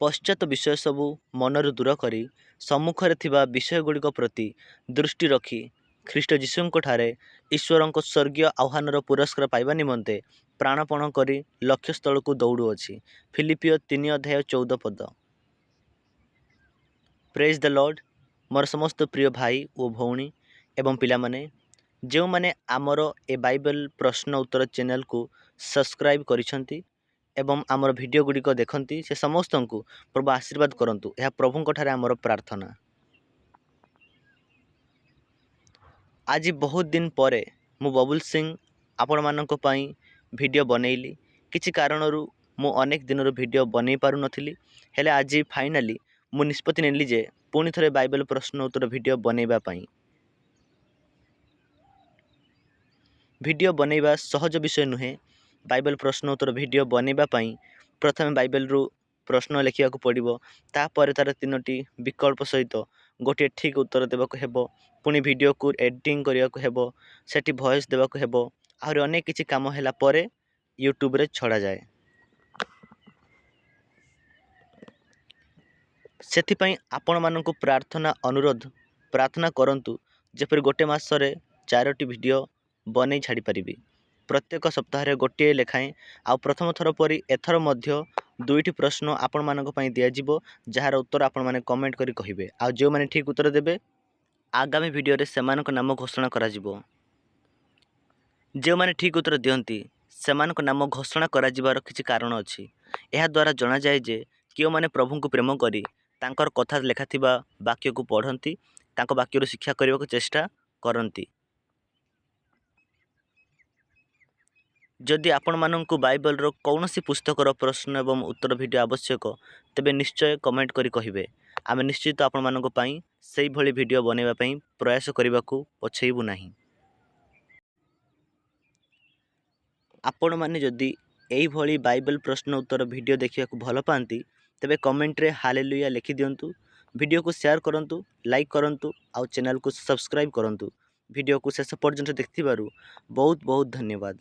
ପଶ୍ଚାତ ବିଷୟ ସବୁ ମନରୁ ଦୂର କରି ସମ୍ମୁଖରେ ଥିବା ବିଷୟଗୁଡ଼ିକ ପ୍ରତି ଦୃଷ୍ଟି ରଖି ଖ୍ରୀଷ୍ଟ ଯୀଶୁଙ୍କଠାରେ ଈଶ୍ୱରଙ୍କ ସ୍ୱର୍ଗୀୟ ଆହ୍ୱାନର ପୁରସ୍କାର ପାଇବା ନିମନ୍ତେ ପ୍ରାଣପଣ କରି ଲକ୍ଷ୍ୟସ୍ଥଳକୁ ଦୌଡ଼ୁଅଛି। ଫିଲିପ୍ପୀୟ 3 ଅଧ୍ୟାୟ 14 ପଦ। Praise the Lord. ମୋର ସମସ୍ତ ପ୍ରିୟ ଭାଇ ଓ ଭଉଣୀ ଏବଂ ପିଲାମାନେ, ଯେଉଁମାନେ ଆମର ଏ ବାଇବେଲ ପ୍ରଶ୍ନ ଉତ୍ତର ଚ୍ୟାନେଲକୁ ସବସ୍କ୍ରାଇବ୍ କରିଛନ୍ତି ଏବଂ ଆମର ଭିଡ଼ିଓ ଗୁଡ଼ିକ ଦେଖନ୍ତି, ସେ ସମସ୍ତଙ୍କୁ ପ୍ରଭୁ ଆଶୀର୍ବାଦ କରନ୍ତୁ, ଏହା ପ୍ରଭୁଙ୍କଠାରେ ଆମର ପ୍ରାର୍ଥନା। ଆଜି ବହୁତ ଦିନ ପରେ ମୁଁ ବବୁଲ ସିଂ ଆପଣମାନଙ୍କ ପାଇଁ ଭିଡ଼ିଓ ବନେଇଲି। କିଛି କାରଣରୁ ମୁଁ ଅନେକ ଦିନରୁ ଭିଡ଼ିଓ ବନେଇ ପାରୁନଥିଲି, ହେଲେ ଆଜି ଫାଇନାଲି ମୁଁ ନିଷ୍ପତ୍ତି ନେଲି ଯେ ପୁଣି ଥରେ ବାଇବେଲ ପ୍ରଶ୍ନ ଉତ୍ତର ଭିଡ଼ିଓ ବନେଇବା ପାଇଁ। ଭିଡ଼ିଓ ବନେଇବା ସହଜ ବିଷୟ ନୁହେଁ। ବାଇବେଲ ପ୍ରଶ୍ନ ଉତ୍ତର ଭିଡ଼ିଓ ବନେଇବା ପାଇଁ ପ୍ରଥମେ ବାଇବେଲରୁ ପ୍ରଶ୍ନ ଲେଖିବାକୁ ପଡ଼ିବ, ତାପରେ ତା'ର 3ଟି ବିକଳ୍ପ ସହିତ ଗୋଟିଏ ଠିକ୍ ଉତ୍ତର ଦେବାକୁ ହେବ, ପୁଣି ଭିଡ଼ିଓକୁ ଏଡ଼ିଟିଂ କରିବାକୁ ହେବ, ସେଠି ଭଏସ୍ ଦେବାକୁ ହେବ, ଆହୁରି ଅନେକ କିଛି କାମ ହେଲା ପରେ ୟୁଟ୍ୟୁବରେ ଛଡ଼ାଯାଏ। ସେଥିପାଇଁ ଆପଣମାନଙ୍କୁ ପ୍ରାର୍ଥନା ଅନୁରୋଧ, ପ୍ରାର୍ଥନା କରନ୍ତୁ ଯେପରି ଗୋଟେ ମାସରେ 4ଟି ଭିଡ଼ିଓ ବନେଇ ଛାଡ଼ିପାରିବି, ପ୍ରତ୍ୟେକ ସପ୍ତାହରେ ଗୋଟିଏ ଲେଖାଏଁ। ଆଉ ପ୍ରଥମ ଥର ପରି ଏଥର ମଧ୍ୟ 2ଟି ପ୍ରଶ୍ନ ଆପଣମାନଙ୍କ ପାଇଁ ଦିଆଯିବ, ଯାହାର ଉତ୍ତର ଆପଣମାନେ କମେଣ୍ଟ କରି କହିବେ। ଆଉ ଯେଉଁମାନେ ଠିକ୍ ଉତ୍ତର ଦେବେ, ଆଗାମୀ ଭିଡ଼ିଓରେ ସେମାନଙ୍କ ନାମ ଘୋଷଣା କରାଯିବ। ଯେଉଁମାନେ ଠିକ୍ ଉତ୍ତର ଦିଅନ୍ତି ସେମାନଙ୍କ ନାମ ଘୋଷଣା କରାଯିବାର କିଛି କାରଣ ଅଛି। ଏହାଦ୍ୱାରା ଜଣାଯାଏ ଯେ କେଉଁମାନେ ପ୍ରଭୁଙ୍କୁ ପ୍ରେମ କରି ତାଙ୍କର କଥା ଲେଖାଥିବା ବାକ୍ୟକୁ ପଢ଼ନ୍ତି, ତାଙ୍କ ବାକ୍ୟରୁ ଶିକ୍ଷା କରିବାକୁ ଚେଷ୍ଟା କରନ୍ତି। ଯଦି ଆପଣମାନଙ୍କୁ ବାଇବେଲର କୌଣସି ପୁସ୍ତକର ପ୍ରଶ୍ନ ଏବଂ ଉତ୍ତର ଭିଡ଼ିଓ ଆବଶ୍ୟକ, ତେବେ ନିଶ୍ଚୟ କମେଣ୍ଟ କରି କହିବେ। ଆମେ ନିଶ୍ଚିତ ଆପଣମାନଙ୍କ ପାଇଁ ସେଇଭଳି ଭିଡ଼ିଓ ବନେଇବା ପାଇଁ ପ୍ରୟାସ କରିବାକୁ ପଛେଇବୁ ନାହିଁ। ଆପଣମାନେ ଯଦି ଏଇଭଳି ବାଇବେଲ ପ୍ରଶ୍ନ ଉତ୍ତର ଭିଡ଼ିଓ ଦେଖିବାକୁ ଭଲ ପାଆନ୍ତି, ତେବେ କମେଣ୍ଟରେ ହାଲେଲୁୟା ଲେଖିଦିଅନ୍ତୁ। ଭିଡ଼ିଓକୁ ସେୟାର କରନ୍ତୁ, ଲାଇକ୍ କରନ୍ତୁ ଆଉ ଚ୍ୟାନେଲକୁ ସବସ୍କ୍ରାଇବ୍ କରନ୍ତୁ। ଭିଡ଼ିଓକୁ ଶେଷ ପର୍ଯ୍ୟନ୍ତ ଦେଖିଥିବାରୁ ବହୁତ ବହୁତ ଧନ୍ୟବାଦ।